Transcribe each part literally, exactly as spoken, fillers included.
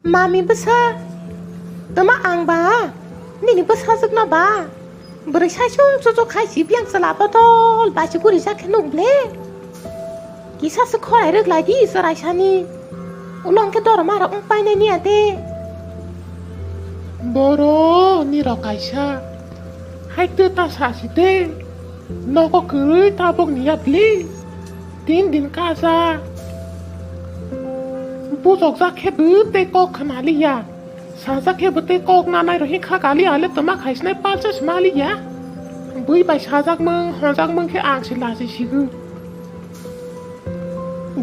Mami bwsa, tama ang ba, nini bwsajwkno ba, bwrwi saisung chuchuk khai si biyang chwla botol bai si guri jak khe nuk ble. Kisa se khorai rwk lai di chwrai sani, ulo hwnkhe dorma rok wng painai niya de. Boro nirok kaisa, hai twi ta sa si de, nogo kwrwi tabuk niya bli. Tin din kaja. Bujok jak khe bo tei kok khna liya. Sajak khe bo tei kok nanai rw hikha kali ale tama khaisnai palsa sma liya. Bui bai sajak mung, hojak mung khe ang se lachi sigo.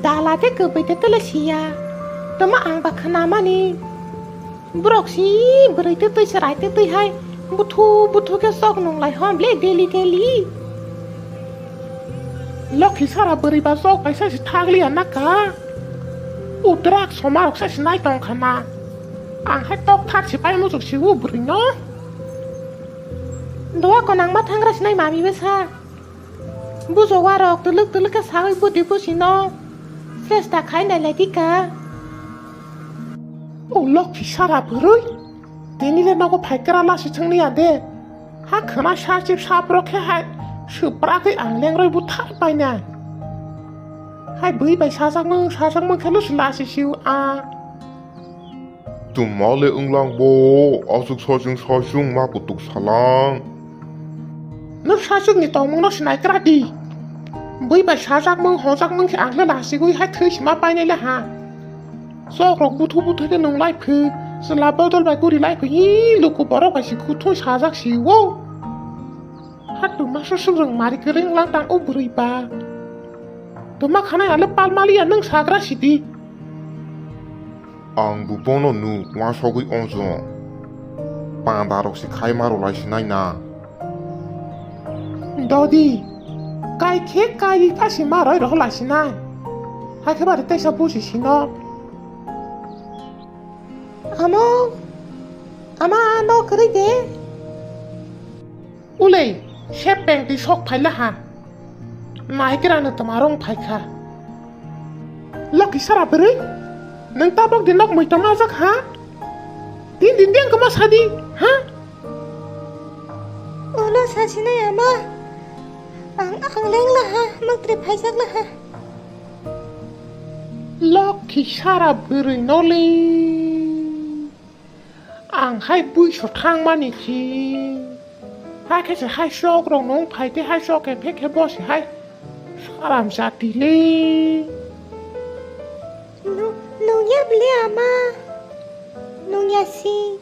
Dala khe kwbui te tele siya. Tama ang ba khna mani. Borok si bwrwi twi twi chwrai twi twi hai buthu buthu khe chok nung lai hwn ble daily daily. Lokhi sara bwrwi ba chok bai sa si thak liya na ka. Utrak soma rok sa si nai tong kha na. Ang hai tok thar si pai muchuk si u bwrwi no. Dowa konang ma thangra si nai mami bwsa. Bujo warok twlwk twlwk khe sagwi budi busino sresta khai nailai di ka. O lokhi sara bwrwi, tini le nogo phaikra lasi thwngni ya de. Ha khwna sachip saprok khe hai swprakwi ang lengroi buthar painai. Hai bui bai sajakmung sajakmung khe no se lasi siu a. Tuma le wnglang bo, aswk sachwng sachwng ma kutuk salang. Nwng sachwkni tongmungno sinai kra di. Bui bai sajakmung hojakmung khe ang le lasigwi hai thwi sima painai le ha. Chok rok buthu buthu khe nung lai phi, chwla bodol bai guri lai phi, hi luku borok bai si kuthung sajak si o. Ha tuma susuk rwng mari kwrwng lang tang o bwrwi ba. Tuma khanai ale pal maliya nwng sagra sidi. Ang bo bono nuk uansogwi ongchong. Panda rok se khai ma rw lai sinai na. Dodi, kai khe kai pha si ma roi rw lai sinai. Hai khe bari teisa buji sino. Amo, ama ano kwrwi de. Ulei, se pengtwi sok phaila ha. Naikrano toma rong phaikha. Lokhi sara bwrwi, nwng tabok di nok muitom ajak ha? Din din din kama sadi, ha? Ulo sasinai ama. Ang ang lengla ha, maktri phaijak la ha. Lokhi sara bwrwi noli. Ang hai buiso thangmani si. Hai khe se hai sok rok nung phai tei hai sok khe phe khe bo se hai saram jati le. Nu nungya bli ama. Nungya si.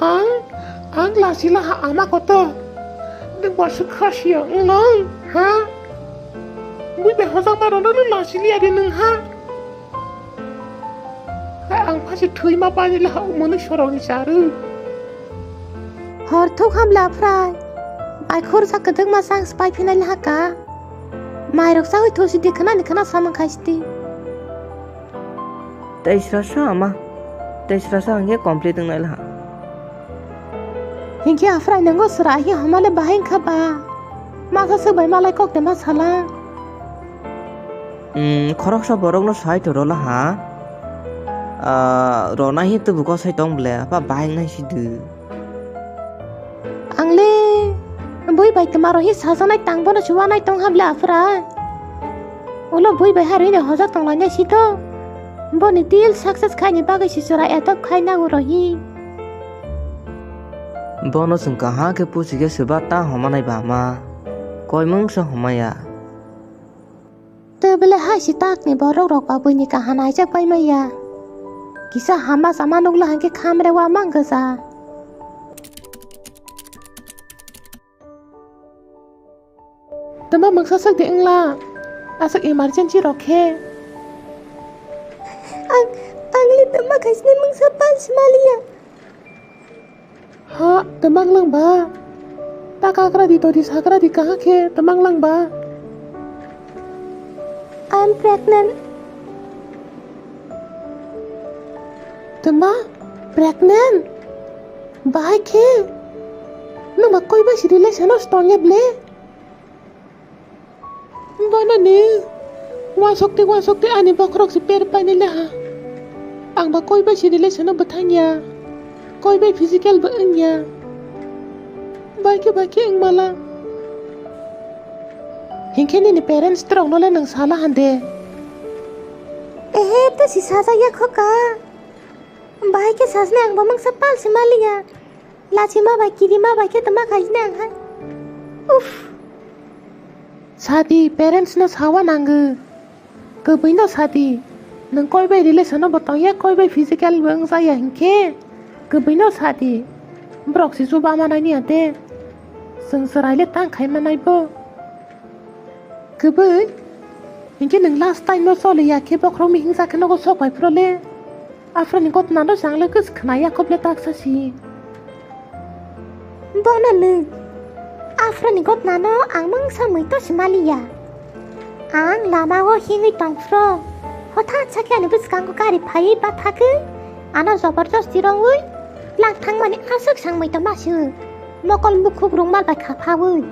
Ang, ang lasi laha ama koto. Nwng ba swkha siya wnglang, ha? Bui bai hojak ma rwna nwng lasi liya de nwng, ha? Hai ang phasi thwi ma pani laha o mwnwi sorok ni charu. Hor thuk hamla phrai. Bai khorsa kwdwk ma sang spai phinai laha ka. Mai rok sawi thusi di khna ni khna samang khai sti. Tei srasa ama, tei srasa hwnkhe complete wngnai laha. Hinkhe aphrai nwngo sra hi hamale bahai wngkha ba? Masa swk bai malai kok de ma sala. Hmm, khoroksa borokno sai toro laha. Ah, rona hi tubuko sai tong ble, apa bahai wngnai si de. Ang le bui bai twma rok hi sajaknai tang bono se uanai tong ha ble aphra. Ulo bui bai harwi ni hojak tong lainai si to. Boni deal success khaini bagwi si chwrai adopt khai nango rw hi. Bono chwng kaham khe pusi khe swba ta homanai ba ma. Koimung se homaya. Tei belai hai si takni borok rok ba buini kaham naijak pai maya. Kisa hama sama nukla hwnkhe khamre wa mang gwja. Tama mungsa sak de wngla. Aswk emergency rok khe. Ang, ang le tama khaisne mungsa pal si maliya. Ha, twmang lang ba? Ta kagra di, todi sagra di, kaha khe twmang lang ba? I'm pregnant. Twma? Pregnant? Bahai khe? Nwng ba koi bai si relation o tongya ble? Bono ni wasok tei wasok tei ani bokhorok se per painai le ha. Ang ba koi bai si relation no bwthang ya. Koi bai physical bo wng ya. Bai khe bai khe wng mala. Hinkhe nini parents rok no le nwng sala hande. Ehe, to si sajak ya kho ka. Bai khe sajne ang bo mangsa pal se maliya. Lachi ma bai kiri ma bai khe tama khai ne ang hai. Uff. Sadi, parents no sawa nango. Kwbwi no sadi. Nwng koi bai relation no bo tongya, koi bai physical bo wngjakya hinkhe kwbwi no sadi. Borok se chuba manai ni ate. Chwng chwrai le tang khai manai bo. Kwbwi? Hinkhe nwng last time no choliya khe bokhorok mihingsa khe nogo sok bai phro le. Afrani gotna no chang le kwchwk khna ya kho ble taksa si. Bono nwng. Afrani gotna no ang mangsa mui to si maliya. Ang lama o hingwi tong phro. Hothat sakhe ani bwskango gari phaiwi bathakhe. Ano joborjosti rongwi lang thangmani aswk sangmui to masiu. Mokol mukhuk rungmal bai kha phawi.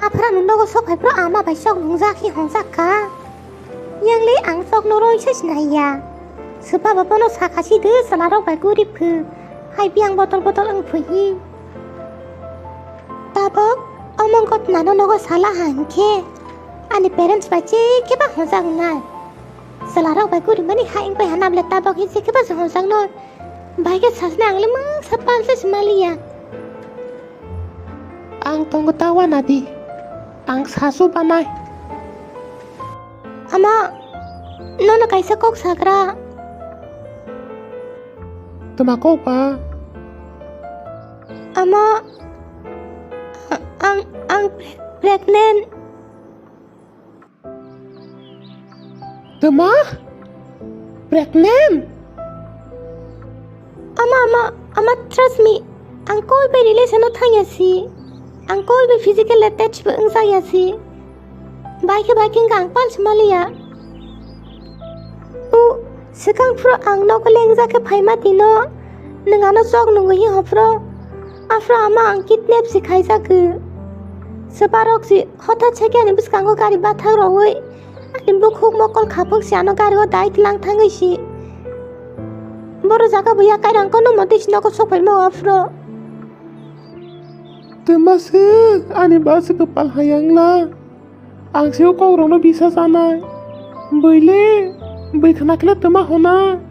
Aphra no nogo sok phai phro ama bai sok nungjak hi hongjak kha. Yang le ang sok no roi se sinai ya. Swba ba bono sakha si de chwla rok bai guri phu. Hai biyang botol botol wng phu hi. Tabok omong gotna no nogo sala ha hinkhe. Ani parents bai che khe ba hongjak nai. Chwla rok bai guri mani ha wng pai ha nam le tabok hi che khe ba se hongjak noi. Bai khe sasne ang le mangsa pal se si maliya. Ang tongo ta wana di. Ang sasu banai. Ama, nono kaisa kok sagra. Tuma kok ba? Ama, a-, ang, ang pre-, pregnant. Tuma? Pregnant? Ama, ama, ama, trust me. Ang koi bai relation no thangya si. Ang koi bai physical attach bo wngjakya si. Bai khe, bai khe wngkha ang pal se maliya. U, swkang phuru ang nogo lengjak khe phaima tino. Nwng ano chok nungwi hi hophro. Aphro ama ang kidnap se khaijago. Swbarok se hothat se khe ani bwskango gari bathak rogwi. Ani bukhuk mokol khaphuk se ano gari o dai tlang thangwi si. Boro jaga bo yakai rang kono motwi si nogo sok phaima o aphro. Twma se ani ba se kwpal hayang la. Ang se o kok rok no bisa sanai. Bwile, bwi khna khe le twma hona.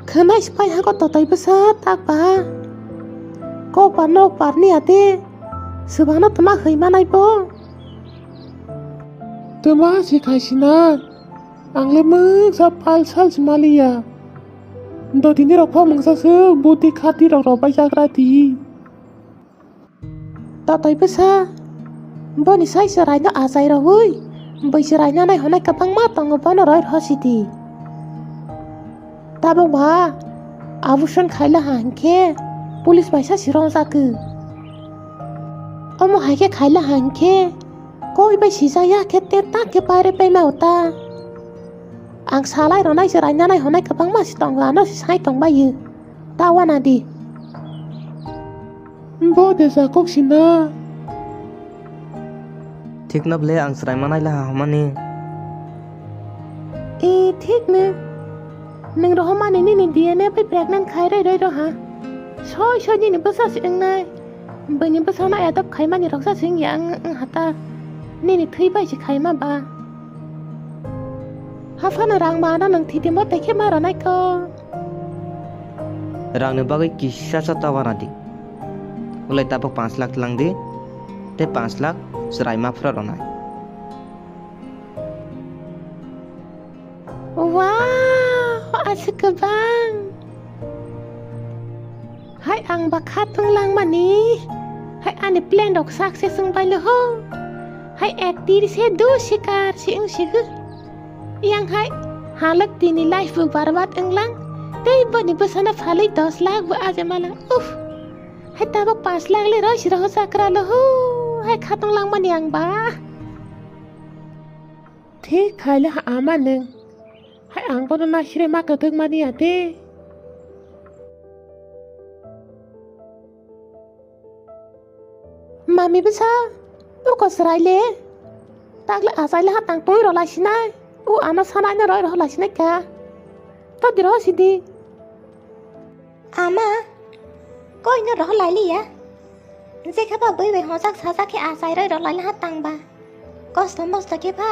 Khwnai se pai hago totoi bwsa tak ba. Kok par nok par ni ate. Swbano twma hwi manai bo. Twma se khai sinai. Ang le mungsa pal sal se maliya. Dotini rok pho mungsa se buti khati rok rok bai jagra di. Totoi bwsa, boni sai chwraino achai rogwi, bwi chwraino nai hwnai kwbangma tongo, bono roi rw sidi. Tabuk ba abortion khaila ha hinkhe police bai sa sirong jagwi. Omo hai khe khaila ha hinkhe koi bai sijak ya khe te ta khe paire paima uta. Ang salai rwnai chwraino nai hwnai kwbangma si tongo, ano si sai tong bai. Ta wana di. Bo de jakok sina. Thik no ble ang chwrai manai la ha hwnmani. E, thik no. Nwng rohormani nini D N A bai pregnant khai roi roi roha. Soi soi nini bwsa se wngnai. Bini bwsano adopt khaimani roksa se wngya wng, wng hata. Nini thwi bai se khaima ba. Haphano rang ba ano nwng thitimo tei khe ma rwnai kho. Rangni bagwi kisa sa ta wana di. Ulai tabuk panch lakh tlang di. Tei panch lakh chwrai ma phra rwnai. Wow, aswk kwbang. Hai ang ba khatung langmani. Hai ani plan rok success wng bai le ho. Hai ek tir se du shikar se wng sigo. Yang hai halak tini life bo barbad wng lang. Tei boni bwsano phalwi dos lakh bo aje malang. Uff. Hai tabuk panch lakh le roi siro ho chakra lo ho. Hai khatung langmani ang ba. Thik khai le ha ama nwng. Hai ang bono naisre ma kwthwk mani ya de. Mami bwsa, uko chwrai le. Takle achai le ha tang twi rw lai sinai. U ano sanai no roi rw lai sinai kha. To di rw sidi. Ama, koi no rw lai liya. Jekha ba bui bai hojak sajak khe achai roi rw lai ha tang ba. Kosto mosto khe pha,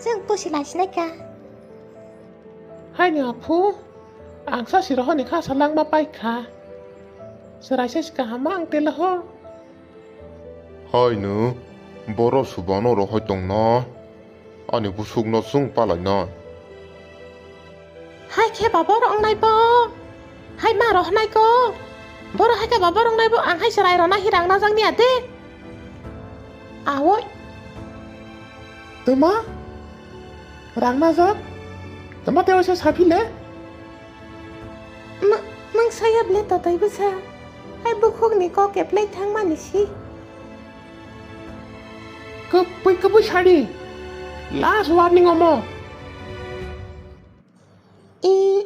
chwng pusi lai sinai kha. Haini aphu, ang sa si rohorni kha sa langma pai kha. Chwrai sa si kaham ma ang tele ho. Haino, boro subano rohoi tongno, ani busukno chwng palaino. Hai khe ba boro wngnai bo, hai ma rohnai ko, boro hai khe ba boro wngnai bo, ang hai chwrai rona hi rang najak niya de. Awoi. Tuma? Rang najak? Tuma tei waisa saphile? Ma-, mangsa ya ble totoi bwsa. Hai bukhukni kok eplai thangmani si. Kwpwi kwpwi sadi. Last warning omo. I,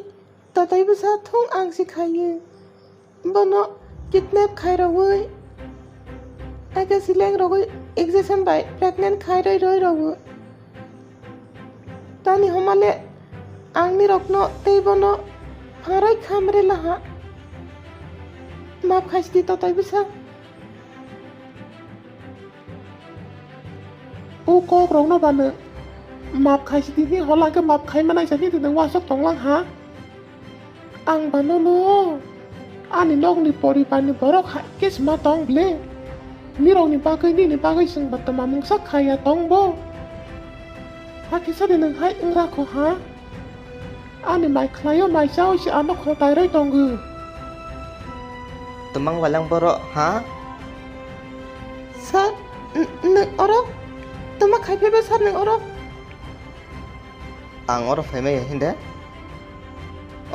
totoi bwsa thung ang si khayo. Bono kidnap khai rogwi, eke sileng rogwi injection bai pregnant khai roi roi rogo. Tani homale ang nirokno tei bono pharai khamre laha. Map khai sidi totoi bwsa. O kok rokno bano map khai sidi hi hola ke map khai manai sa hi tong wasok tonglang ha. Ang ba nono ani nokni poribarni borok hai khe sima tong ble. Nirokni bagwi nini bagwi chwng ba tama mungsa khaya tong bo. Hakhe sadi nwng hai wngra kho ha? Ani mai khlaio mai chaui se ano khotai roi tongo. Twmang walang borok ha? Sir, n-, nwng oro? Tuma khai phaiba sir nwng oro? Ang oro phaimaya hinde?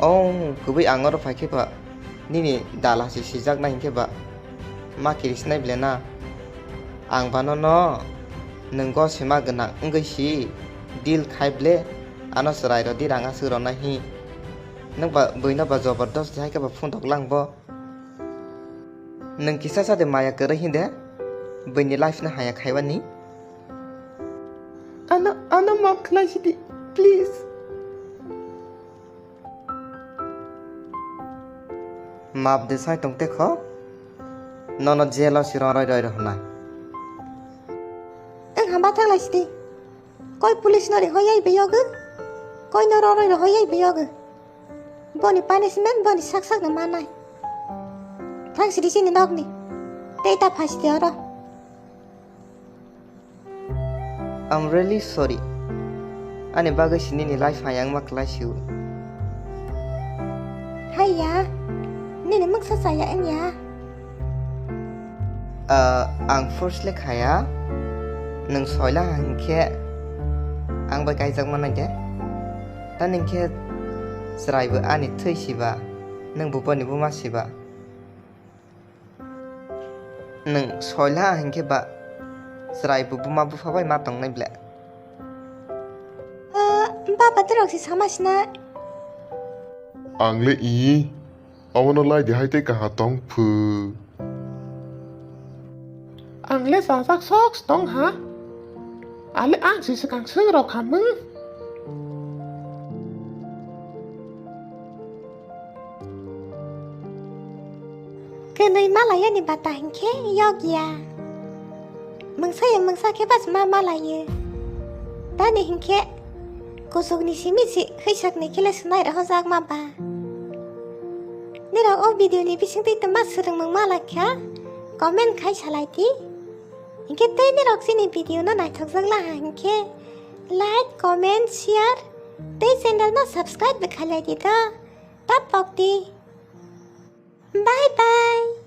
Oh, kwbwi ang oro phaikhe ba nini dal hasi sijakna hinkhe ba ma kirisnai ble na? Ang bano no nwng gosima gwnang wngwi si deal khai ble, ano chwrai rw di rang aswk rwnai hi. Nwng ba bwino ba jobordosti hai khe ba phundok lang bo. Nwng kisa sa de maya kwrwi hinde bwini life no haya khaibani. Ano, ano map khlai sidi, please. Map de sai tong te kho. Nono jail o si rong roi roi rw hwnai. Ang hamba thang lai sidi. Koi police no ri hoyai beyogo. Koi no rong roi rw hoyai beyogo. Boni punishment boni sak sak no manai. Thang sidi sini nokni. Tei ta phai sidi oro. I'm really sorry. Ani bagwi si nini life hayang ma klai siu. Haiya, nini mungsa saya wngya. Ah, ang first le khaya, nwng soila hinkhe ang bai kaijak manai de. Tani hinkhe chwraibo ani thwi siba, nwng bo boni buma siba. Nwng soila hinkhe ba chwraibo buma bupha bai ma tongnai ble. Ah, baba dorok se sama sina. Ang le i, abono lai di hai tei kaha tong phu. Ang le sajak sok tong ha. Ale ang se swkang swng rok hamung. Kwnwi malayani bata hinkhe yokya. Mungsa ya mungsa khe bas ma malayo. Tani hinkhe kuchukni simi si khwisakni khele swnai rohorjakma ba. Nirok o video ni bisingtwi twma swrwngmung malakha comment khai salai di. Hinkhe tei nirok chini video no naithokjak laha hinkhe like, comment, share tei channel no subscribe bo khailai di do. Tapok di. Bye bye.